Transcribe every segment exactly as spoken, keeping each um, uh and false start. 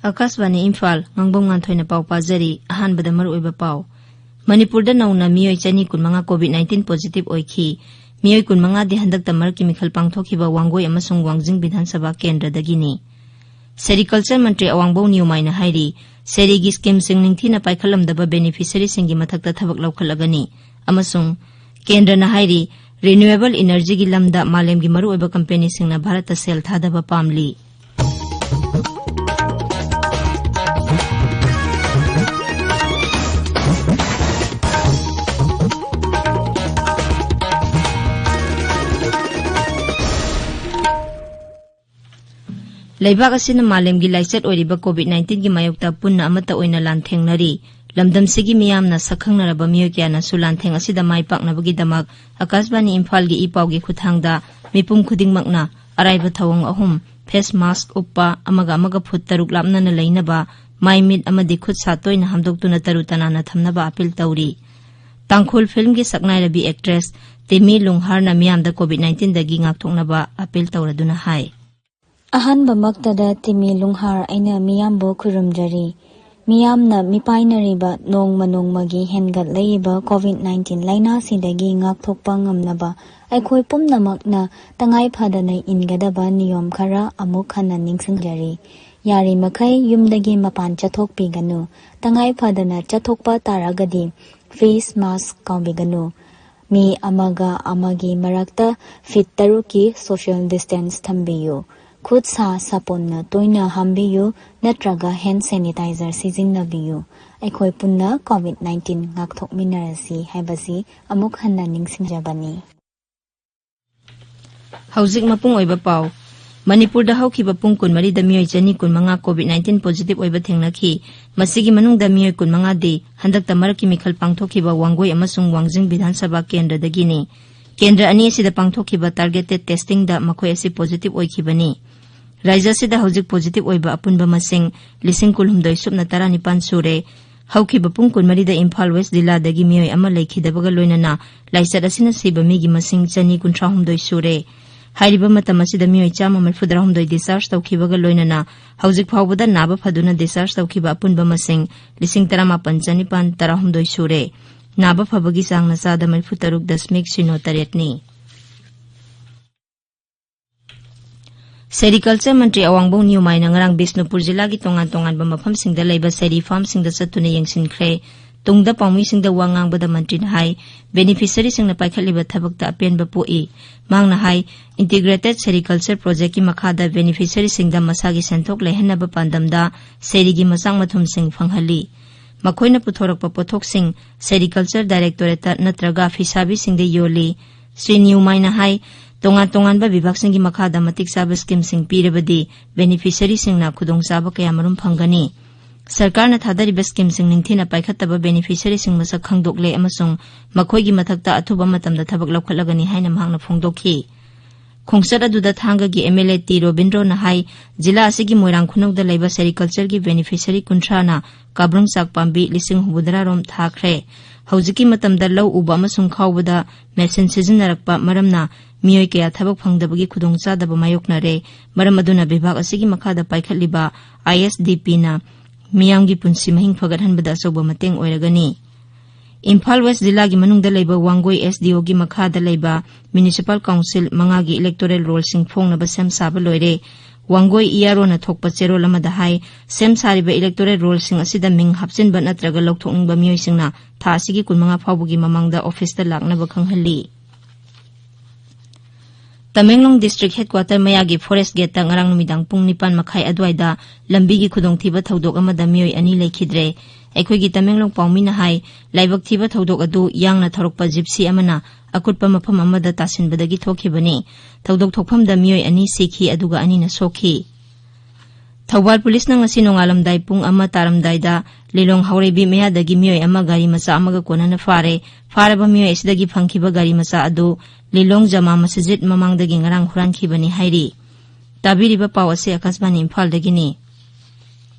ꯑꯥꯀꯥꯁꯕꯥꯅꯤ ꯏꯝꯐꯥꯜ, ꯉꯥꯡꯕꯝ ꯉꯥꯟꯊꯣꯏꯅ ꯄꯥꯎ ꯄꯥꯖꯔꯤ꯫ ꯑꯍꯥꯟꯕꯗ ꯃꯔꯨꯑꯣꯏꯕ ꯄꯥꯎ꯫ ꯃꯅꯤꯄꯨꯔꯗ ꯅꯧꯅ ꯃꯤꯑꯣꯏ ꯆꯅꯤ ꯀꯨꯟꯃꯉꯥ COVID nineteen positive ꯑꯣꯏꯈꯤ꯫ ꯃꯤꯑꯣꯏ ꯀꯨꯟꯃꯉꯥꯗꯤ ꯍꯟꯗꯛꯇ ꯃꯔꯛꯀꯤ ꯃꯤꯈꯜ ꯄꯥꯡꯊꯣꯛꯈꯤꯕ ꯋꯥꯡꯒꯣꯏ ꯑꯃꯁꯨꯡ ꯋꯥꯡꯖꯤꯡ ꯕꯤꯙꯥꯟ ꯁꯚꯥ ꯀꯦꯟꯗ꯭ꯔꯗꯒꯤꯅꯤ꯫ Sericulture ꯃꯟꯇ꯭ꯔꯤ ꯑꯋꯥꯡꯕꯧ ꯅꯤꯌꯣꯃꯥꯏꯅ ꯍꯥꯏꯔꯤ, ꯁꯦꯔꯤꯒꯤ scheme ꯁꯤꯡ ꯅꯤꯡꯊꯤꯅ ꯄꯥꯏꯈꯠꯂꯝꯗꯕ beneficiary ꯁꯤꯡꯒꯤ ꯃꯊꯛꯇ ꯊꯕꯛ ꯂꯧꯈꯠꯂꯒꯅꯤ꯫ ꯑꯃꯁꯨꯡ ꯀꯦꯟꯗ꯭ꯔꯅ ꯍꯥꯏꯔꯤ, renewable energy ꯒꯤ ꯂꯝꯗ ꯃꯥꯂꯦꯝꯒꯤ ꯃꯔꯨꯑꯣꯏꯕ company ꯁꯤꯡꯅ ꯚꯥꯔꯠꯇ ꯁꯦꯜ ꯊꯥꯗꯕ ꯄꯥꯝꯂꯤ꯫ ꯂꯩꯕꯥꯛ ꯑꯁꯤꯅ ꯃꯥꯂꯦꯝꯒꯤ ꯂꯥꯏꯆꯠ ꯑꯣꯏꯔꯤꯕ COVID nineteen ꯒꯤ ꯃꯥꯌꯣꯛꯇ ꯄꯨꯟꯅ ꯑꯃꯠꯇ ꯑꯣꯏꯅ ꯂꯥꯟꯊꯦꯡꯅꯔꯤ꯫ ꯂꯝꯗꯝꯁꯤꯒꯤ ꯃꯤꯌꯥꯝꯅ ꯁꯛꯈꯪꯅꯔꯕ ꯃꯤꯑꯣꯏ ꯀꯌꯥꯅꯁꯨ ꯂꯥꯟꯊꯦꯡ ꯑꯁꯤꯗ ꯃꯥꯏ ꯄꯥꯛꯅꯕꯒꯤꯗꯃꯛ ꯑꯥꯀꯥꯁꯕꯥꯅꯤ ꯏꯝꯐꯥꯜꯒꯤ ꯏ ꯄꯥꯎꯒꯤ ꯈꯨꯠꯊꯥꯡꯗ ꯃꯤꯄꯨꯝ ꯈꯨꯗꯤꯡꯃꯛꯅ ꯑꯔꯥꯏꯕ ꯊꯧꯑꯣꯡ ꯑꯍꯨꯝ, face mask ꯎꯞꯄ, ꯑꯃꯒ ꯑꯃꯒ ꯐꯨꯠ ꯇꯔꯨꯛ ꯂꯥꯞꯅꯅ ꯂꯩꯅꯕ, ꯃꯥꯏ ꯃꯤꯠ ꯑꯃꯗꯤ ꯈꯨꯠ ꯁꯥ ꯇꯣꯏꯅ ꯍꯥꯝꯗꯣꯛꯇꯨꯅ ꯇꯔꯨ ꯇꯅꯥꯟꯅ ꯊꯝꯅꯕ appeal ꯇꯧꯔꯤ꯫ ꯇꯥꯡꯈꯨꯜ film ꯒꯤ ꯁꯛꯅꯥꯏꯔꯕꯤ actress ꯇꯤꯃꯤ ꯂꯨꯡꯍꯥꯔꯅ ꯃꯤꯌꯥꯝꯗ COVID nineteen ꯗꯒꯤ ꯉꯥꯛꯊꯣꯛꯅꯕ appeal ꯇꯧꯔꯗꯨꯅ ꯍꯥꯏ꯫ ꯑꯍꯥꯟꯕꯃꯛꯇꯗ ꯇꯤꯃꯤ ꯂꯨꯡꯍꯥꯔ ꯑꯩꯅ ꯃꯤꯌꯥꯝꯕꯨ ꯈꯨꯔꯨꯝꯖꯔꯤ꯫ ꯃꯤꯌꯥꯝꯅ ꯃꯤꯄꯥꯏꯅꯔꯤꯕ ꯅꯣꯡꯃ ꯅꯣꯡꯃꯒꯤ ꯍꯦꯟꯒꯠꯂꯛꯏꯕ COVID nineteen ꯂꯥꯏꯅꯥꯁꯤꯗꯒꯤ ꯉꯥꯛꯊꯣꯛꯄ ꯉꯝꯅꯕ ꯑꯩꯈꯣꯏ ꯄꯨꯝꯅꯃꯛꯅ ꯇꯉꯥꯏ ꯐꯗꯅ ꯏꯟꯒꯗꯕ ꯅꯤꯌꯣꯝ ꯈꯔ ꯑꯃꯨꯛ ꯍꯟꯅ ꯅꯤꯡꯁꯤꯡꯖꯔꯤ꯫ ꯌꯥꯔꯤꯃꯈꯩ ꯌꯨꯝꯗꯒꯤ ꯃꯄꯥꯟ ꯆꯠꯊꯣꯛꯄꯤꯒꯅꯨ꯫ ꯇꯉꯥꯏ ꯐꯗꯅ ꯆꯠꯊꯣꯛꯄ ꯇꯥꯔꯒꯗꯤ face mask ꯀꯥꯎꯕꯤꯒꯅꯨ꯫ ꯃꯤ ꯑꯃꯒ ꯑꯃꯒꯤ ꯃꯔꯛꯇ feet ꯇꯔꯨꯛꯀꯤ social distance ꯊꯝꯕꯤꯌꯨ꯫ ꯈꯨꯠ ꯁꯥ ꯁꯥꯄꯣꯟꯅ ꯇꯣꯏꯅ ꯍꯥꯝꯕꯤꯌꯨ ꯅꯠꯇ꯭ꯔꯒ hand sanitizer ꯁꯤꯖꯤꯟꯅꯕꯤꯌꯨ꯫ ꯑꯩꯈꯣꯏ ꯄꯨꯟꯅ COVID nineteen ꯉꯥꯛꯊꯣꯛꯃꯤꯟꯅꯔꯁꯤ ꯍꯥꯏꯕꯁꯤ ꯑꯃꯨꯛ ꯍꯟꯅ ꯅꯤꯡꯁꯤꯡꯖꯕꯅꯤ꯫ ꯍꯧꯖꯤꯛ ꯃꯄꯨꯡ ꯑꯣꯏꯕ ꯄꯥꯎ꯫ ꯃꯅꯤꯄꯨꯔꯗ ꯍꯧꯈꯤꯕ ꯄꯨꯡ ꯀꯨꯟꯃꯔꯤꯗ ꯃꯤꯑꯣꯏ ꯆꯅꯤ ꯀꯨꯟꯃꯉꯥ COVID nineteen positive ꯑꯣꯏꯕ ꯊꯦꯡꯅꯈꯤ꯫ ꯃꯁꯤꯒꯤ ꯃꯅꯨꯡꯗ ꯃꯤꯑꯣꯏ ꯀꯨꯟꯃꯉꯥꯗꯤ ꯍꯟꯗꯛꯇ ꯃꯔꯛꯀꯤ ꯃꯤꯈꯜ ꯄꯥꯡꯊꯣꯛꯈꯤꯕ ꯋꯥꯡꯒꯣꯏ ꯑꯃꯁꯨꯡ ꯋꯥꯡꯖꯤꯡ ꯕꯤꯙꯥꯟ ꯁꯚꯥ ꯀꯦꯟꯗ꯭ꯔꯗꯒꯤꯅꯤ꯫ ꯀꯦꯟꯗ꯭ꯔ ꯑꯅꯤ ꯑꯁꯤꯗ ꯄꯥꯡꯊꯣꯛꯈꯤꯕ targeted testing ꯗ ꯃꯈꯣꯏ ꯑꯁꯤ positive ꯑꯣꯏꯈꯤꯕꯅꯤ꯫ ꯔꯥꯖ꯭ꯌ ꯑꯁꯤꯗ ꯍꯧꯖꯤꯛ positive ꯑꯣꯏꯕ ꯑꯄꯨꯟꯕ ꯃꯁꯤꯡ ꯂꯤꯁꯤꯡ ꯀꯨꯟꯍꯨꯝꯗꯣꯏ ꯁꯨꯞꯅ ꯇꯔꯥꯅꯤꯄꯥꯟ ꯁꯨꯔꯦ꯫ ꯍꯧꯈꯤꯕ ꯄꯨꯡ ꯀꯨꯟꯃꯔꯤꯗ ꯏꯝꯐꯥꯜ West ꯖꯤꯂꯥꯗꯒꯤ ꯃꯤꯑꯣꯏ ꯑꯃ ꯂꯩꯈꯤꯗꯕꯒ ꯂꯣꯏꯅꯅ ꯂꯥꯏꯆꯠ ꯑꯁꯤꯅ ꯁꯤꯕ ꯃꯤꯒꯤ ꯃꯁꯤꯡ ꯆꯅꯤ ꯀꯨꯟꯊ꯭ꯔꯥꯍꯨꯝꯗꯣꯏ ꯁꯨꯔꯦ꯫ ꯍꯥꯏꯔꯤꯕ ꯃꯇꯝ ꯑꯁꯤꯗ ꯃꯤꯑꯣꯏ ꯆꯥꯝꯃ ꯃꯔꯤꯐꯨ ꯇꯔꯥꯍꯨꯝꯗꯣꯏ discharge ꯇꯧꯈꯤꯕꯒ ꯂꯣꯏꯅꯅ ꯍꯧꯖꯤꯛ ꯐꯥꯎꯕꯗ ꯅꯥꯕ ꯐꯗꯨꯅ discharge ꯇꯧꯈꯤꯕ ꯑꯄꯨꯟꯕ ꯃꯁꯤꯡ ꯂꯤꯁꯤꯡ ꯇꯔꯥꯃꯥꯄꯟ ꯆꯅꯤꯄꯥꯟ ꯇꯔꯥꯍꯨꯝꯗꯣꯏ ꯁꯨꯔꯦ꯫ ꯅꯥꯕ ꯐꯕꯒꯤ ꯆꯥꯡꯅ ꯆꯥꯗ ꯃꯔꯤꯐꯨ ꯇꯔꯨꯛ ꯗꯁꯃꯤꯛ ꯁꯤꯅꯣ ꯇꯔꯦꯠꯅꯤ꯫ ꯁꯦꯔꯤꯀꯜꯆꯔ ꯃꯟꯇ꯭ꯔꯤ ꯑꯋꯥꯡꯕꯧ ꯅꯤꯌꯨꯃꯥꯏꯅ ꯉꯔꯥꯡ ꯕꯤꯁꯅꯨꯄꯨꯔ ꯖꯤꯂꯥꯒꯤ ꯇꯣꯉꯥꯟ ꯇꯣꯉꯥꯟꯕ ꯃꯐꯝꯁꯤꯡꯗ ꯂꯩꯕ ꯁꯦꯔꯤ ꯐꯥꯔꯝꯁꯤꯡꯗ ꯆꯠꯇꯨꯅ ꯌꯦꯡꯁꯤꯟꯈ꯭ꯔꯦ꯫ ꯇꯨꯡꯗ ꯄꯥꯎꯃꯤꯁꯤꯡꯗ ꯋꯥ ꯉꯥꯡꯕꯗ ꯃꯟꯇ꯭ꯔꯤꯅ ꯍꯥꯏ, ꯕꯦꯅꯤꯐꯤꯁꯔꯤꯁꯤꯡꯅ ꯄꯥꯏꯈꯠꯂꯤꯕ ꯊꯕꯛꯇ ꯑꯄꯦꯟꯕ ꯄꯣꯛꯏ꯫ ꯃꯍꯥꯛꯅ ꯍꯥꯏ, ꯏꯟꯇꯤꯒ꯭ꯔꯦꯇꯦꯗ ꯁꯦꯔꯤꯀꯜꯆꯔ ꯄ꯭ꯔꯣꯖꯦꯛꯀꯤ ꯃꯈꯥꯗ ꯕꯦꯅꯤꯐꯤꯁꯔꯤꯁꯤꯡꯗ ꯃꯁꯥꯒꯤ ꯁꯦꯟꯊꯣꯛ ꯂꯩꯍꯟꯅꯕ ꯄꯥꯟꯗꯝꯗ ꯁꯦꯔꯤꯒꯤ ꯃꯆꯥꯛ ꯃꯊꯨꯝꯁꯤꯡ ꯐꯪꯍꯜꯂꯤ꯫ ꯃꯈꯣꯏꯅ ꯄꯨꯊꯣꯔꯛꯄ ꯄꯣꯠꯊꯣꯛꯁꯤꯡ ꯁꯦꯔꯤꯀꯜꯆꯔ ꯗꯥꯏꯔꯦꯛꯇꯣꯔꯦꯠꯇ ꯅꯠꯇ꯭ꯔꯒ ꯐꯤꯁꯥꯕꯤꯁꯤꯡꯗ ꯌꯣꯜꯂꯤ꯫ ꯁ꯭ꯔꯤ ꯅꯤꯌꯨꯃꯥꯏꯅ ꯍꯥꯏ, ꯇꯣꯉꯥꯟ ꯇꯣꯉꯥꯟꯕ ꯕꯤꯚꯥꯒꯁꯤꯡꯒꯤ ꯃꯈꯥꯗ ꯃꯇꯤꯛ ꯆꯥꯕ ꯁ꯭ꯀꯤꯝꯁꯤꯡ ꯄꯤꯔꯕꯗꯤ ꯕꯦꯅꯤꯐꯤꯁꯔꯤꯁꯤꯡꯅ ꯈꯨꯗꯣꯡꯆꯥꯕ ꯀꯌꯥꯃꯔꯨꯝ ꯐꯪꯒꯅꯤ꯫ ꯁꯔꯀꯥꯔꯅ ꯊꯥꯗꯔꯤꯕ ꯁ꯭ꯀꯤꯝꯁꯤꯡ ꯅꯤꯡꯊꯤꯅ ꯄꯥꯏꯈꯠꯇꯕ ꯕꯦꯅꯤꯐꯤꯁꯔꯤꯁꯤꯡ ꯃꯁꯛ ꯈꯪꯗꯣꯛꯂꯦ ꯑꯃꯁꯨꯡ ꯃꯈꯣꯏꯒꯤ ꯃꯊꯛꯇ ꯑꯊꯨꯕ ꯃꯇꯝꯗ ꯊꯕꯛ ꯂꯧꯈꯠꯂꯒꯅꯤ ꯍꯥꯏꯅ ꯃꯍꯥꯛꯅ ꯐꯣꯡꯗꯣꯛꯈꯤ꯫ ꯈꯣꯡꯆꯠ ꯑꯗꯨꯗ ꯊꯥꯡꯒꯒꯤ ꯑꯦꯝ ꯑꯦꯜ ꯑꯦ ꯇꯤ ꯔꯣꯕꯤꯟꯗ꯭ꯔꯣꯅ ꯍꯥꯏ, ꯖꯤꯂꯥ ꯑꯁꯤꯒꯤ ꯃꯣꯏꯔꯥꯡ ꯈꯨꯅꯧꯗ ꯂꯩꯕ ꯁꯦꯔꯤꯀꯜꯆꯔꯒꯤ ꯕꯦꯅꯤꯐꯤꯁꯔꯤ ꯀꯨꯟꯊ꯭ꯔꯥꯅ ꯀꯥꯕ꯭ꯔꯪ ꯆꯥꯛ ꯄꯥꯝꯕꯤ ꯂꯤꯁꯤꯡ ꯍꯨꯝꯐꯨꯇꯔꯥ ꯔꯣꯝ ꯊꯥꯈ꯭ꯔꯦ꯫ ꯍꯧꯖꯤꯛꯀꯤ ꯃꯇꯝꯗ ꯂꯧ ꯎꯕ ꯑꯃꯁꯨꯡ ꯈꯥꯎꯕꯗ ꯃꯦꯁꯤꯟ ꯁꯤꯖꯤꯟꯅꯔꯛꯄ ꯃꯔꯝꯅ ꯃꯤꯑꯣꯏ ꯀꯌꯥ ꯊꯕꯛ ꯐꯪꯗꯕꯒꯤ ꯈꯨꯗꯣꯡꯆꯥꯗꯕ ꯃꯥꯌꯣꯛꯅꯔꯦ꯫ ꯃꯔꯝ ꯑꯗꯨꯅ ꯕꯤꯚꯥꯒ ꯑꯁꯤꯒꯤ ꯃꯈꯥꯗ ꯄꯥꯏꯈꯠꯂꯤꯕ ꯑꯥꯏ ꯑꯦꯁ ꯗꯤ ꯄꯤꯅ ꯃꯤꯌꯥꯝꯒꯤ ꯄꯨꯟꯁꯤ ꯃꯍꯤꯡ ꯐꯒꯠꯍꯟꯕꯗ ꯑꯆꯧꯕ ꯃꯇꯦꯡ ꯑꯣꯏꯔꯒꯅꯤ꯫ ꯏꯝꯐꯥꯜ ꯋꯦꯁ ꯖꯤꯂꯥꯒꯤ ꯃꯅꯨꯡꯗ ꯂꯩꯕ ꯋꯥꯡꯒꯣꯏ ꯑꯦꯁ ꯗꯤ ꯑꯣꯒꯤ ꯃꯈꯥꯗ ꯂꯩꯕ ꯃ꯭ꯌꯨꯅꯤꯁꯤꯄꯥꯜ ꯀꯥꯎꯟꯁꯤꯜ ꯃꯉꯥꯒꯤ ꯏꯂꯦꯛꯇꯣꯔꯦꯜ ꯔꯣꯜꯁꯤꯡ ꯐꯣꯡꯅꯕ ꯁꯦꯝ ꯁꯥꯕ ꯂꯣꯏꯔꯦ꯫ ꯋꯥꯡꯒꯣꯏ ꯏ ꯑꯥꯔ ꯑꯣꯅ ꯊꯣꯛꯄ ꯆꯦꯔꯣꯜ ꯑꯃꯗ ꯍꯥꯏ, ꯁꯦꯝ ꯁꯥꯔꯤꯕ ꯏꯂꯦꯛꯇꯣꯔꯦꯜ ꯔꯣꯜꯁꯤꯡ ꯑꯁꯤꯗ ꯃꯤꯡ ꯍꯥꯞꯆꯤꯟꯕ ꯅꯠꯇ꯭ꯔꯒ ꯂꯧꯊꯣꯛꯅꯤꯡꯕ ꯃꯤꯑꯣꯏꯁꯤꯡꯅ ꯊꯥ ꯑꯁꯤꯒꯤ ꯀꯨꯟꯃꯉꯥ ꯐꯥꯎꯕꯒꯤ ꯃꯃꯥꯡꯗ ꯑꯣꯐꯤꯁꯇ ꯂꯥꯛꯅꯕ ꯈꯪꯍꯜꯂꯤ꯫ ꯇꯃꯦꯡꯂꯣꯡ ꯗꯤꯁꯇ꯭ꯔꯤꯛ ꯍꯦꯗꯀ꯭ꯋꯥꯇꯔ ꯃꯌꯥꯒꯤ ꯐꯣꯔꯦꯁ ꯒꯦꯠꯇ ꯉꯔꯥꯡ ꯅꯨꯃꯤꯗꯥꯡ ꯄꯨꯡ ꯅꯤꯄꯥꯟ ꯃꯈꯥꯏ ꯑꯗꯨꯋꯥꯏꯗ ꯂꯝꯕꯤꯒꯤ ꯈꯨꯗꯣꯡꯊꯤꯕ ꯊꯧꯗꯣꯛ ꯑꯃꯗ ꯃꯤꯑꯣꯏ ꯑꯅꯤ ꯂꯩꯈꯤꯗ꯭ꯔꯦ꯫ ꯑꯩꯈꯣꯏꯒꯤ ꯇꯃꯦꯡꯂꯣꯡ ꯄꯥꯎꯃꯤꯅ ꯍꯥꯏ, ꯂꯥꯏꯕꯛ ꯊꯤꯕ ꯊꯧꯗꯣꯛ ꯑꯗꯨ ꯌꯥꯡꯅ ꯊꯧꯔꯛꯄ ꯖꯤꯞꯁꯤ ꯑꯃꯅ ꯑꯀꯨꯠꯄ ꯃꯐꯝ ꯑꯃꯗ ꯇꯥꯁꯤꯟꯕꯗꯒꯤ ꯊꯣꯛꯈꯤꯕꯅꯤ꯫ ꯊꯧꯗꯣꯛ ꯊꯣꯛꯐꯝꯗ ꯃꯤꯑꯣꯏ ꯑꯅꯤ ꯁꯤꯈꯤ, ꯑꯗꯨꯒ ꯑꯅꯤꯅ ꯁꯣꯛꯈꯤ꯫ ꯊꯧꯕꯥꯜ ꯄꯨꯂꯤꯁꯅ ꯉꯁꯤ ꯅꯣꯡꯉꯥꯜꯂꯝꯗꯥꯏ ꯄꯨꯡ ꯑꯃ ꯇꯥꯔꯝꯗꯥꯏꯗ ꯂꯤꯂꯣꯡ ꯍꯥꯎꯔꯩꯕꯤ ꯃꯌꯥꯗꯒꯤ ꯃꯤꯑꯣꯏ ꯑꯃ ꯒꯥꯔꯤ ꯃꯆꯥ ꯑꯃꯒ ꯀꯣꯟꯅꯅ ꯐꯥꯔꯦ꯫ ꯐꯥꯔꯕ ꯃꯤꯑꯣꯏ ꯑꯁꯤꯗꯒꯤ ꯐꯪꯈꯤꯕ ꯒꯥꯔꯤ ꯃꯆꯥ ꯑꯗꯨ ꯂꯤꯂꯣꯡ ꯖꯃꯥ ꯃꯁꯖꯤꯗ ꯃꯃꯥꯡꯗꯒꯤ ꯉꯔꯥꯡ ꯍꯨꯔꯥꯟꯈꯤꯕꯅꯤ ꯍꯥꯏꯔꯤ꯫ ꯇꯥꯕꯤꯔꯤꯕ ꯄꯥꯎ ꯑꯁꯤ ꯑꯀꯥꯁꯕꯥꯅꯤ ꯏꯝꯐꯥꯜꯗꯒꯤꯅꯤ꯫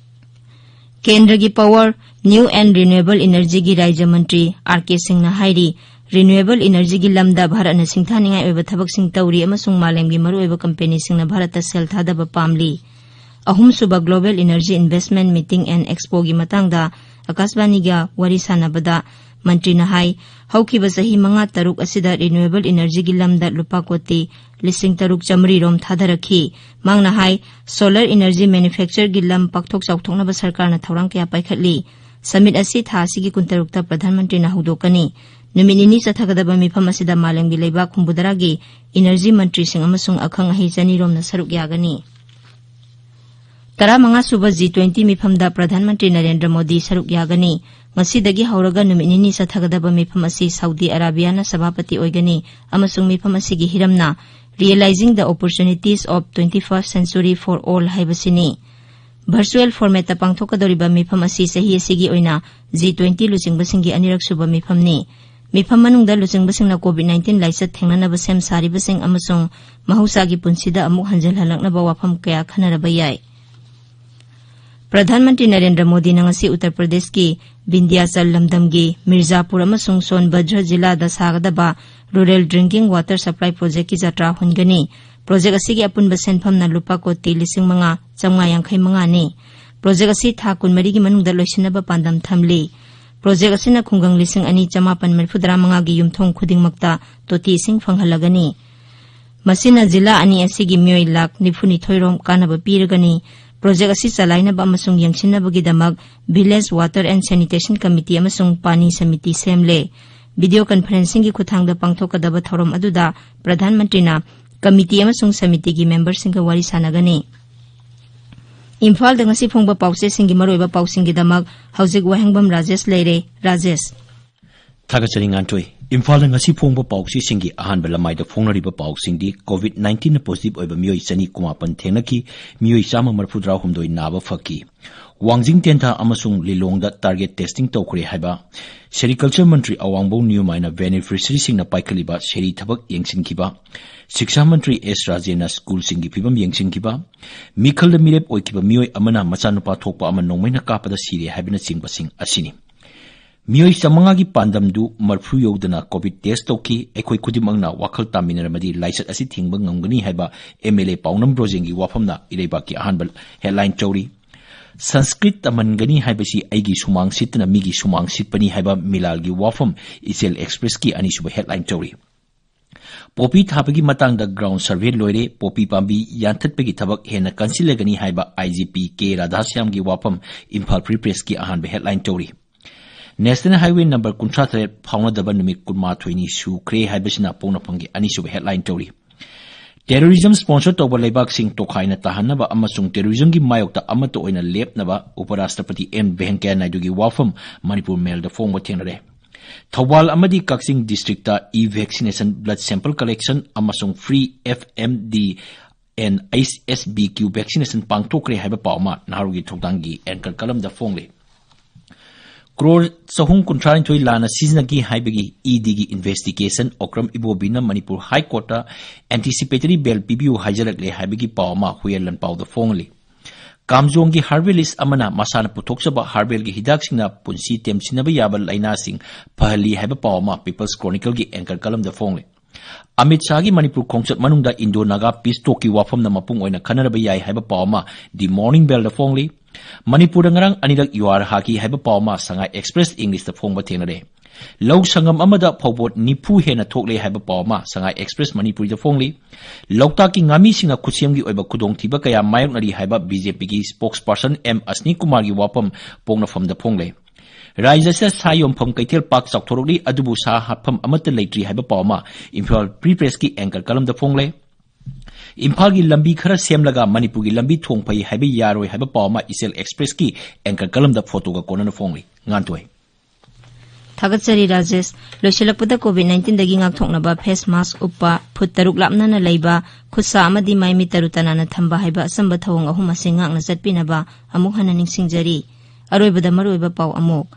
ꯀꯦꯟꯗ꯭ꯔꯒꯤ Power, New and Renewable Energyꯒꯤ ꯔꯥꯖ꯭ꯌ ꯃꯟꯇ꯭ꯔꯤ ꯑꯥꯔ ꯀꯦ ꯁꯤꯡꯅ ꯍꯥꯏꯔꯤ, Renewable energyꯒꯤ ꯂꯝꯗ ꯚꯥꯔꯠꯅ ꯁꯤꯡꯊꯥꯅꯤꯡꯉꯥꯏ ꯑꯣꯏꯕ ꯊꯕꯛꯁꯤꯡ ꯇꯧꯔꯤ ꯑꯃꯁꯨꯡ ꯃꯥꯂꯦꯝꯒꯤ ꯃꯔꯨꯑꯣꯏꯕ ꯀꯝꯄꯦꯅꯤꯁꯤꯡꯅ ꯚꯥꯔꯠꯇ ꯁꯦꯜ ꯊꯥꯗꯕ ꯄꯥꯝꯂꯤ꯫ ꯑꯍꯨꯝꯁꯨꯕ Global Energy Investment Meeting and Expoꯒꯤ ꯃꯇꯥꯡꯗ ꯑꯀꯥꯁꯕꯥꯅꯤꯒ ꯋꯥꯔꯤ ꯁꯥꯟꯅꯕꯗ ꯃꯟꯇ꯭ꯔꯤꯅ ꯍꯥꯏ, ꯍꯧꯈꯤꯕ ꯆꯍꯤ ꯃꯉꯥ ꯇꯔꯨꯛ ꯑꯁꯤꯗ renewable energyꯒꯤ ꯂꯝꯗ ꯂꯨꯄꯥ ꯀꯣꯇꯤ ꯂꯤꯁꯤꯡ ꯇꯔꯨꯛ ꯆꯥꯃꯔꯤ ꯔꯣꯝ ꯊꯥꯗꯔꯛꯈꯤ꯫ ꯃꯍꯥꯛꯅ ꯍꯥꯏ, solar energy manufactureꯒꯤ ꯂꯝ ꯄꯥꯛꯊꯣꯛ ꯆꯥꯎꯊꯣꯛꯅꯕ ꯁꯔꯀꯥꯔꯅ ꯊꯧꯔꯥꯡ ꯀꯌꯥ ꯄꯥꯏꯈꯠꯂꯤ꯫ Summit ꯑꯁꯤ ꯊꯥ ꯑꯁꯤꯒꯤ ꯀꯨꯟꯇꯔꯨꯛꯇ ꯄ꯭ꯔꯙꯥꯟ ꯃꯟꯇ꯭ꯔꯤꯅ ꯍꯧꯗꯣꯛꯀꯅꯤ꯫ ꯅꯨꯃꯤꯠ ꯅꯤꯅꯤ ꯆꯠꯊꯒꯗꯕ ꯃꯤꯐꯝ ꯑꯁꯤꯗ ꯃꯥꯂꯦꯝꯒꯤ ꯂꯩꯕꯥꯛ ꯍꯨꯝꯐꯨꯇꯔꯥꯒꯤ energy ꯃꯟꯇ꯭ꯔꯤꯁꯤꯡ ꯑꯃꯁꯨꯡ ꯑꯈꯪ ꯑꯍꯩ ꯆꯅꯤ ꯔꯣꯝꯅ ꯁꯔꯨꯛ ꯌꯥꯒꯅꯤ꯫ ꯇꯔꯥꯃꯉꯥ ꯁꯨꯕ G twenty ꯃꯤꯐꯝꯗ ꯄ꯭ꯔꯙꯥꯟ ꯃꯟꯇ꯭ꯔꯤ ꯅꯔꯦꯟꯗ꯭ꯔ ꯃꯣꯗꯤ ꯁꯔꯨꯛ ꯌꯥꯒꯅꯤ꯫ ꯉꯁꯤꯗꯒꯤ ꯍꯧꯔꯒ ꯅꯨꯃꯤꯠ ꯅꯤꯅꯤ ꯆꯠꯊꯒꯗꯕ ꯃꯤꯐꯝ ꯑꯁꯤ ꯁꯥꯎꯗꯤ ꯑꯔꯥꯕꯤꯌꯥꯅ ꯁꯚꯥꯄꯇꯤ ꯑꯣꯏꯒꯅꯤ ꯑꯃꯁꯨꯡ ꯃꯤꯐꯝ ꯑꯁꯤꯒꯤ ꯍꯤꯔꯝꯅ Realizing the Opportunities of Twenty-first Century for All ꯍꯥꯏꯕꯁꯤꯅꯤ꯫ Virtual formatꯇ ꯄꯥꯡꯊꯣꯛꯀꯗꯧꯔꯤꯕ ꯃꯤꯐꯝ ꯑꯁꯤ ꯆꯍꯤ ꯑꯁꯤꯒꯤ ꯑꯣꯏꯅ G twenty ꯂꯨꯆꯤꯡꯕꯁꯤꯡꯒꯤ ꯑꯅꯤꯔꯛ ꯁꯨꯕ ꯃꯤꯐꯝꯅꯤ꯫ ꯃꯤꯐꯝ ꯃꯅꯨꯡꯗ ꯂꯨꯆꯤꯡꯕꯁꯤꯡꯅ COVID nineteen ꯂꯥꯏꯆꯠ ꯊꯦꯡꯅꯅꯕ ꯁꯦꯝ ꯁꯥꯔꯤꯕꯁꯤꯡ ꯑꯃꯁꯨꯡ ꯃꯍꯧꯁꯥꯒꯤ ꯄꯨꯟꯁꯤꯗ ꯑꯃꯨꯛ ꯍꯟꯖꯤꯜꯍꯜꯂꯛꯅꯕ ꯋꯥꯐꯝ ꯀꯌꯥ ꯈꯟꯅꯔꯕ ꯌꯥꯏ꯫ ꯄ꯭ꯔꯙꯥꯟ ꯃꯟꯇ꯭ꯔꯤ ꯅꯔꯦꯟꯗ꯭ꯔ ꯃꯣꯗꯤꯅ ꯉꯁꯤ ꯎꯠꯇꯔ ꯄ꯭ꯔꯗꯦꯁꯀꯤ ꯕꯤꯟꯗ꯭ꯌꯥꯆꯜ ꯂꯝꯗꯝꯒꯤ ꯃꯤꯔꯖꯥꯄꯨꯔ ꯑꯃꯁꯨꯡ ꯁꯣꯟꯚꯗ꯭ꯔ ꯖꯤꯂꯥꯗ ꯁꯥꯒꯗꯕ Rural Drinking Water Supply Projectꯀꯤ ꯖꯇ꯭ꯔꯥ ꯍꯨꯟꯒꯅꯤ꯫ Project ꯑꯁꯤꯒꯤ ꯑꯄꯨꯟꯕ ꯁꯦꯟꯐꯝꯅ ꯂꯨꯄꯥ ꯀꯣꯇꯤ ꯂꯤꯁꯤꯡ ꯃꯉꯥ ꯆꯥꯃꯉꯥ ꯌꯥꯡꯈꯩ ꯃꯉꯥꯅꯤ꯫ Project ꯑꯁꯤ ꯊꯥ ꯀꯨꯟꯃꯔꯤꯒꯤ ꯃꯅꯨꯡꯗ ꯂꯣꯏꯁꯤꯟꯅꯕ ꯄꯥꯟꯗꯝ ꯊꯝꯂꯤ꯫ Project ꯑꯁꯤꯅ ꯈꯨꯡꯒꯪ ꯂꯤꯁꯤꯡ ꯑꯅꯤ ꯆꯥꯃꯥꯄꯟ ꯃꯔꯤꯐꯨꯇꯔꯥ ꯃꯉꯥꯒꯤ ꯌꯨꯝꯊꯣꯡ ꯈꯨꯗꯤꯡꯃꯛꯇ ꯇꯣꯇꯤ ꯏꯁꯤꯡ ꯐꯪꯍꯜꯂꯒꯅꯤ꯫ ꯃꯁꯤꯅ ꯖꯤꯂꯥ ꯑꯅꯤ ꯑꯁꯤꯒꯤ ꯃꯤꯑꯣꯏ ꯂꯥꯈ ꯅꯤꯐꯨꯅꯤꯊꯣꯏ ꯔꯣꯝ ꯀꯥꯟꯅꯕ ꯄꯤꯔꯒꯅꯤ꯫ Project ꯑꯁꯤ ꯆꯂꯥꯏꯅꯕ ꯑꯃꯁꯨꯡ ꯌꯦꯡꯁꯤꯟꯅꯕꯒꯤꯗꯃꯛ Village Water and Sanitation Committee ꯑꯃꯁꯨꯡ ꯄꯥꯅꯤ ꯁꯃꯤꯇꯤ ꯁꯦꯝꯂꯦ꯫ Video conferencingꯒꯤ ꯈꯨꯠꯊꯥꯡꯗ ꯄꯥꯡꯊꯣꯛꯀꯗꯕ ꯊꯧꯔꯝ ꯑꯗꯨꯗ ꯄ꯭ꯔꯙꯥꯟ ꯃꯟꯇ꯭ꯔꯤꯅ ꯀꯃꯤꯇꯤ ꯑꯃꯁꯨꯡ ꯁꯃꯤꯇꯤꯒꯤ ꯃꯦꯝꯕꯔꯁꯤꯡꯒ ꯋꯥꯔꯤ ꯁꯥꯟꯅꯒꯅꯤ꯫ ꯏꯝꯐꯥꯜꯗ ꯉꯁꯤ ꯐꯣꯡꯕ ꯄꯥꯎꯆꯦꯁꯤꯡꯒꯤ ꯃꯔꯨꯑꯣꯏꯕ ꯄꯥꯎꯁꯤꯡꯒꯤꯗꯃꯛ ꯍꯧꯖꯤꯛ ꯋꯥꯍꯦꯡꯕꯝ ꯔꯥꯖꯦꯁ ꯂꯩꯔꯦ꯫ ꯔꯥꯖꯦꯁ꯫ ꯊꯥꯒꯠꯆꯔꯤ ꯉꯥꯟꯊꯣꯏ꯫ ꯏꯝꯐꯥꯜꯗ ꯉꯁꯤ ꯐꯣꯡꯕ ꯄꯥꯎꯆꯦꯁꯤꯡꯒꯤ ꯑꯍꯥꯟꯕ ꯂꯃꯥꯏꯗ ꯐꯣꯡꯅꯔꯤꯕ ꯄꯥꯎꯁꯤꯡꯗꯤ COVID nineteenꯅ positive ꯑꯣꯏꯕ ꯃꯤꯑꯣꯏ ꯆꯅꯤ ꯀꯨꯟꯃꯥꯄꯟ ꯊꯦꯡꯅꯈꯤ, ꯃꯤꯑꯣꯏ ꯆꯥꯝꯃ ꯃꯔꯤꯐꯨꯇꯔꯥꯍꯨꯝꯗꯣꯏ ꯅꯥꯕ ꯐꯈꯤ꯫ ꯋꯥꯡꯖꯤꯡ ꯇꯦꯟꯊꯥ ꯑꯃꯁꯨꯡ ꯂꯤꯂꯣꯡꯗ target testing ꯇꯧꯈ꯭ꯔꯦ ꯍꯥꯏꯕ꯫ Sericulture ꯃꯟꯇ꯭ꯔꯤ ꯑꯋꯥꯡꯕꯧ ꯅ꯭ꯌꯨꯃꯥꯏꯅ beneficiaryꯁꯤꯡꯅ ꯄꯥꯏꯈꯠꯂꯤꯕ ꯁꯦꯔꯤ ꯊꯕꯛ ꯌꯦꯡꯁꯤꯟꯈꯤꯕ꯫ ꯁꯤꯛꯁꯥ ꯃꯟꯇ꯭ꯔꯤ ꯑꯦꯁ ꯔꯥꯖꯦꯟꯅ ꯁ꯭ꯀꯨꯜꯁꯤꯡꯒꯤ ꯐꯤꯕꯝ ꯌꯦꯡꯁꯤꯟꯈꯤꯕ꯫ ꯃꯤꯈꯜꯗ ꯃꯤꯔꯦꯞ ꯑꯣꯏꯈꯤꯕ ꯃꯤꯑꯣꯏ ꯑꯃꯅ ꯃꯆꯥꯅꯨꯄꯥ ꯊꯣꯛꯄ ꯑꯃ ꯅꯣꯡꯃꯩꯅ ꯀꯥꯞꯄꯗ ꯁꯤꯔꯦ ꯍꯥꯏꯕꯅꯆꯤꯡꯕꯁꯤꯡ ꯑꯁꯤꯅꯤ꯫ ꯃꯤꯑꯣꯏ ꯆꯥꯃꯉꯥꯒꯤ ꯄꯥꯟꯗꯝꯗꯨ ꯃꯔꯐꯨ ꯌꯧꯗꯅ ꯀꯣꯚꯤꯗ ꯇꯦꯁ ꯇꯧꯈꯤ꯫ ꯑꯩꯈꯣꯏ ꯈꯨꯗꯤꯡꯃꯛꯅ ꯋꯥꯈꯜ ꯇꯥꯃꯤꯟꯅꯔꯕꯗꯤ ꯂꯥꯏꯆꯠ ꯑꯁꯤ ꯊꯤꯡꯕ ꯉꯝꯒꯅꯤ ꯍꯥꯏꯕ ꯑꯦꯝ ꯑꯦꯜ ꯑꯦ ꯄꯥꯎꯅꯝ ꯕ꯭ꯔꯣꯖꯦꯟꯒꯤ ꯋꯥꯐꯝꯅ ꯏꯔꯩꯕꯥꯛꯀꯤ ꯑꯍꯥꯟꯕ ꯍꯦꯗꯂꯥꯏꯟ ꯇꯧꯔꯤ꯫ ꯁꯪꯁꯀ꯭ꯔꯤꯠ ꯇꯝꯍꯟꯒꯅꯤ ꯍꯥꯏꯕꯁꯤ ꯑꯩꯒꯤ ꯁꯨꯃꯥꯡ ꯁꯤꯠꯇꯅ ꯃꯤꯒꯤ ꯁꯨꯃꯥꯡ ꯁꯤꯠꯄꯅꯤ ꯍꯥꯏꯕ ꯃꯤꯂꯥꯜꯒꯤ ꯋꯥꯐꯝ ꯏꯆꯦꯜ ꯑꯦꯛꯁꯄ꯭ꯔꯦꯁꯀꯤ ꯑꯅꯤꯁꯨꯕ ꯍꯦꯗꯂꯥꯏꯟ ꯇꯧꯔꯤ꯫ ꯄꯣꯄꯤ ꯊꯥꯕꯒꯤ ꯃꯇꯥꯡꯗ ꯒ꯭ꯔꯥꯎꯟ ꯁꯔꯚꯦ ꯂꯣꯏꯔꯦ, ꯄꯣꯄꯤ ꯄꯥꯝꯕꯤ ꯌꯥꯟꯊꯠꯄꯒꯤ ꯊꯕꯛ ꯍꯦꯟꯅ ꯀꯟꯁꯤꯜꯂꯒꯅꯤ ꯍꯥꯏꯕ ꯑꯥꯏ ꯖꯤ ꯄꯤ ꯀꯦ ꯔꯥꯙꯥꯁ꯭ꯌꯥꯝꯒꯤ ꯋꯥꯐꯝ ꯏꯝꯐꯥꯜ ꯐ꯭ꯔꯤ ꯄ꯭ꯔꯦꯁꯀꯤ ꯑꯍꯥꯟꯕ ꯍꯦꯗꯂꯥꯏꯟ ꯇꯧꯔꯤ꯫ ꯅꯦꯁꯅꯦꯜ ꯍꯥꯏꯋꯦ ꯅꯝꯕꯔ ꯀꯨꯟꯊ꯭ꯔꯥ ꯇꯔꯦꯠ ꯐꯥꯎꯅꯗꯕ ꯅꯨꯃꯤꯠ ꯀꯨꯟꯃꯥꯊꯣꯏꯅꯤ ꯁꯨꯈ꯭ꯔꯦ ꯍꯥꯏꯕꯁꯤꯅ ꯄꯣꯛꯅꯐꯝꯒꯤ ꯑꯅꯤꯁꯨꯕ ꯍꯦꯗꯂꯥꯏꯟ ꯇꯧꯔꯤ꯫ ꯇꯦꯔꯣꯔꯤꯖꯝ ꯁ꯭ꯄꯣꯟꯁꯔ ꯇꯧꯕ ꯂꯩꯕꯥꯛꯁꯤꯡ ꯇꯣꯈꯥꯏꯅ ꯇꯥꯍꯟꯅꯕ ꯑꯃꯁꯨꯡ ꯇꯦꯔꯣꯔꯤꯖꯝꯒꯤ ꯃꯥꯌꯣꯛꯇ ꯑꯃꯠꯇ ꯑꯣꯏꯅ ꯂꯦꯞꯅꯕ ꯎꯄꯔꯥꯁꯇ꯭ꯔꯄꯇꯤ ꯑꯦꯝ ꯚꯦꯡꯀꯌꯥ ꯅꯥꯏꯗꯨꯒꯤ ꯋꯥꯐꯝ ꯃꯅꯤꯄꯨꯔ ꯃꯦꯜꯗ ꯐꯣꯡꯕ ꯊꯦꯡꯅꯔꯦ꯫ ꯊꯧꯕꯥꯜ ꯑꯃꯗꯤ ꯀꯛꯆꯤꯡ district e-vaccination, blood sample collection ꯑꯃꯁꯨꯡ free F M D and H S B Q vaccination ꯄꯥꯡꯊꯣꯛꯈ꯭ꯔꯦ ꯍꯥꯏꯕ ꯄꯥꯎ ꯑꯃ ꯅꯍꯥꯔꯣꯜꯒꯤ ꯊꯧꯗꯥꯡꯒꯤ ꯑꯦꯡꯀꯔ ꯀꯂꯝꯗ ꯐꯣꯡꯂꯤ꯫ ꯀ꯭ꯔꯣꯔ ꯆꯍꯨꯝ ꯀꯨꯟꯊ꯭ꯔꯥꯅꯤꯊꯣꯏ ꯂꯥꯟꯅ ꯁꯤꯖꯤꯟꯅꯈꯤ ꯍꯥꯏꯕꯒꯤ ꯏ ꯗꯤꯒꯤ ꯏꯟꯚꯦꯁꯇꯤꯒꯦꯁꯟ ꯑꯣꯀ꯭ꯔꯝ ꯏꯕꯣꯕꯤꯅ ꯃꯅꯤꯄꯨꯔ ꯍꯥꯏ ꯀꯣꯔꯠꯇ ꯑꯦꯟꯇꯤꯁꯤꯄꯦꯇꯔꯤ ꯕꯦꯜ ꯄꯤꯕꯤꯌꯨ ꯍꯥꯏꯖꯔꯛꯂꯦ ꯍꯥꯏꯕꯒꯤ ꯄꯥꯎ ꯑꯃ ꯍꯨꯌꯦꯟ ꯂꯟꯄꯥꯎꯗ ꯐꯣꯡꯂꯤ꯫ ꯀꯥꯝꯖꯣꯡꯒꯤ ꯍꯥꯔꯕꯦꯂꯤꯁ ꯑꯃꯅ ꯃꯁꯥꯅ ꯄꯨꯊꯣꯛꯆꯕ ꯍꯥꯔꯕꯦꯜꯒꯤ ꯍꯤꯗꯥꯛꯁꯤꯡꯅ ꯄꯨꯟꯁꯤ ꯇꯦꯝꯁꯤꯟꯅꯕ ꯌꯥꯕ ꯂꯥꯏꯅꯥꯁꯤꯡ ꯐꯍꯜꯂꯤ ꯍꯥꯏꯕ ꯄꯥꯎ ꯑꯃ ꯄꯤꯄꯜꯁ ꯀ꯭ꯔꯣꯅꯤꯀꯜꯒꯤ ꯑꯦꯡꯀꯔ ꯀꯂꯝꯗ ꯐꯣꯡꯂꯤ꯫ ꯑꯃꯤꯠ ꯁꯥꯍꯒꯤ ꯃꯅꯤꯄꯨꯔ ꯈꯣꯡꯆꯠ ꯃꯅꯨꯡꯗ ꯏꯟꯗꯣ ꯅꯥꯒꯥ ꯄꯤꯁ ꯇꯣꯛꯀꯤ ꯋꯥꯐꯝꯅ ꯃꯄꯨꯡ ꯑꯣꯏꯅ ꯈꯟꯅꯔꯕ ꯌꯥꯏ ꯍꯥꯏꯕ ꯄꯥꯎ ꯑꯃ ꯗꯤ ꯃꯣꯔꯅꯤꯡ ꯕꯦꯜꯗ ꯐꯣꯡꯂꯤ꯫ ꯃꯅꯤꯄꯨꯔꯗ ꯉꯔꯥꯡ ꯑꯅꯤꯔꯛ ꯌꯨꯍꯥꯔ ꯍꯥꯈꯤ ꯍꯥꯏꯕ ꯄꯥꯎ ꯑꯃ ꯁꯉꯥꯏ ꯑꯦꯛꯁꯄ꯭ꯔꯦꯁ ꯏꯪꯂꯤꯁꯇ ꯐꯣꯡꯕ ꯊꯦꯡꯅꯔꯦ꯫ ꯂꯧ ꯁꯪꯒꯝ ꯑꯃꯗ ꯐꯧꯕꯣꯠ ꯅꯤꯐꯨ ꯍꯦꯟꯅ ꯊꯣꯛꯂꯦ ꯍꯥꯏꯕ ꯄꯥꯎ ꯑꯃ ꯁꯉꯥꯏ ꯑꯦꯛꯁꯄ꯭ꯔꯦꯁ ꯃꯅꯤꯄꯨꯔꯤꯗ ꯐꯣꯡꯂꯤ꯫ ꯂꯣꯛꯇꯥꯛꯀꯤ ꯉꯥꯃꯤꯁꯤꯡꯅ ꯈꯨꯠꯁꯦꯝꯒꯤ ꯑꯣꯏꯕ ꯈꯨꯗꯣꯡꯊꯤꯕ ꯀꯌꯥ ꯃꯥꯌꯣꯛꯅꯔꯤ ꯍꯥꯏꯕ ꯕꯤ ꯖꯦ ꯄꯤꯒꯤ ꯁ꯭ꯄꯣꯛꯁ ꯄꯔꯁꯟ ꯑꯦꯝ ꯑꯁꯅꯤ ꯀꯨꯃꯥꯔꯒꯤ ꯋꯥꯐꯝ ꯄꯣꯛꯅꯐꯝꯗ ꯐꯣꯡꯂꯦ꯫ ꯔꯥꯖ꯭ꯌ ꯑꯁꯤꯗ ꯁꯥ ꯌꯣꯟꯐꯝ ꯀꯩꯊꯦꯜ ꯄꯥꯛ ꯆꯥꯎꯊꯣꯔꯛꯂꯤ, ꯑꯗꯨꯕꯨ ꯁꯥ ꯍꯥꯠꯐꯝ ꯑꯃꯠꯇ ꯂꯩꯇ꯭ꯔꯤ ꯍꯥꯏꯕ ꯄꯥꯎ ꯑꯃ ꯏꯝꯐꯥꯜ ꯐ꯭ꯔꯤ ꯄ꯭ꯔꯦꯁꯀꯤ ꯑꯦꯡꯀꯔ ꯀꯂꯝꯗ ꯐꯣꯡꯂꯦ꯫ ꯏꯝꯐꯥꯜꯒꯤ ꯂꯝꯕꯤ ꯈꯔ ꯁꯦꯝꯂꯒ ꯃꯅꯤꯄꯨꯔꯒꯤ ꯂꯝꯕꯤ ꯊꯣꯡ ꯐꯩ ꯍꯥꯏꯕ ꯌꯥꯔꯣꯏ ꯍꯥꯏꯕ ꯄꯥꯎ ꯑꯃ ꯏꯆꯦꯜ ꯑꯦꯛꯁꯄ꯭ꯔꯦꯁꯀꯤ ꯑꯦꯡꯀꯔ ꯀꯂꯝꯗ ꯐꯣꯇꯣꯒ ꯀꯣꯟꯅꯅ ꯐꯣꯡꯂꯤ꯫ ꯉꯥꯟꯊꯣꯏ꯫ ꯊꯥꯒꯠꯆꯔꯤ ꯔꯥꯖꯦꯁ꯫ ꯂꯣꯏꯁꯤꯜꯂꯛꯄꯗ ꯀꯣꯚꯤꯗ ꯅꯥꯏꯟꯇꯤꯟꯗꯒꯤ ꯉꯥꯛꯊꯣꯛꯅꯕ ꯐꯦꯁ ꯃꯥꯁꯛ ꯎꯞꯄ, ꯐꯨꯠ ꯇꯔꯨꯛ ꯂꯥꯞꯅꯅ ꯂꯩꯕ, ꯈꯨꯠꯁꯥ ꯑꯃꯗꯤ ꯃꯥꯏ ꯃꯤꯠ ꯇꯔꯨ ꯇꯅꯥꯟꯅ ꯊꯝꯕ ꯍꯥꯏꯕ ꯑꯆꯝꯕ ꯊꯧꯑꯣꯡ ꯑꯍꯨꯝ ꯑꯁꯤ ꯉꯥꯛꯅ ꯆꯠꯄꯤꯅꯕ ꯑꯃꯨꯛ ꯍꯟꯅ ꯅꯤꯡꯁꯤꯡꯖꯔꯤ꯫ ꯑꯔꯣꯏꯕꯗ ꯃꯔꯨꯑꯣꯏꯕ ꯄꯥꯎ ꯑꯃꯨꯛ꯫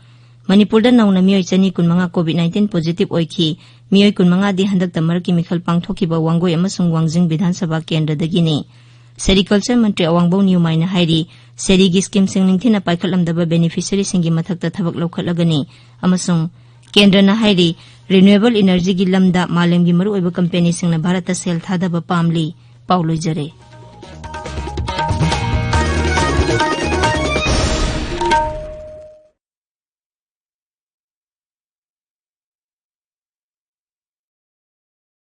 ꯃꯅꯤꯄꯨꯔꯗ ꯅꯧꯅ ꯃꯤꯑꯣꯏ ꯆꯅꯤ ꯀꯨꯟꯃꯉꯥ ꯀꯣꯚꯤꯗ ꯅꯥꯏꯟꯇꯤꯟ ꯄꯣꯖꯤꯇꯤꯚ ꯑꯣꯏꯈꯤ꯫ ꯃꯤꯑꯣꯏ ꯀꯨꯟꯃꯉꯥꯗꯤ ꯍꯟꯗꯛꯇ ꯃꯔꯛꯀꯤ ꯃꯤꯈꯜ ꯄꯥꯡꯊꯣꯛꯈꯤꯕ ꯋꯥꯡꯒꯣꯏ ꯑꯃꯁꯨꯡ ꯋꯥꯡꯖꯤꯡ ꯕꯤꯙꯥꯟ ꯁꯚꯥ ꯀꯦꯟꯗ꯭ꯔꯗꯒꯤꯅꯤ꯫ ꯁꯦꯔꯤꯀꯜꯆꯔ ꯃꯟꯇ꯭ꯔꯤ ꯑꯋꯥꯡꯕꯧ ꯅꯤꯌꯨꯃꯥꯏꯅ ꯍꯥꯏꯔꯤ, ꯁꯦꯔꯤꯒꯤ ꯁ꯭ꯀꯤꯝꯁꯤꯡ ꯅꯤꯡꯊꯤꯅ ꯄꯥꯏꯈꯠꯂꯝꯗꯕ ꯕꯦꯅꯤꯐꯤꯁꯔꯤꯁꯤꯡꯒꯤ ꯃꯊꯛꯇ ꯊꯕꯛ ꯂꯧꯈꯠꯂꯒꯅꯤ ꯑꯃꯁꯨꯡ ꯀꯦꯟꯗ꯭ꯔꯅ ꯍꯥꯏꯔꯤ, ꯔꯤꯅ꯭ꯌꯨꯑꯦꯕꯜ ꯏꯅꯔꯖꯤꯒꯤ ꯂꯝꯗ ꯃꯥꯂꯦꯝꯒꯤ ꯃꯔꯨꯑꯣꯏꯕ ꯀꯝꯄꯦꯅꯤꯁꯤꯡꯅ ꯚꯥꯔꯠꯇ ꯁꯦꯜ ꯊꯥꯗꯕ ꯄꯥꯝꯂꯤ꯫ ꯄꯥꯎ ꯂꯣꯏꯖꯔꯦ꯫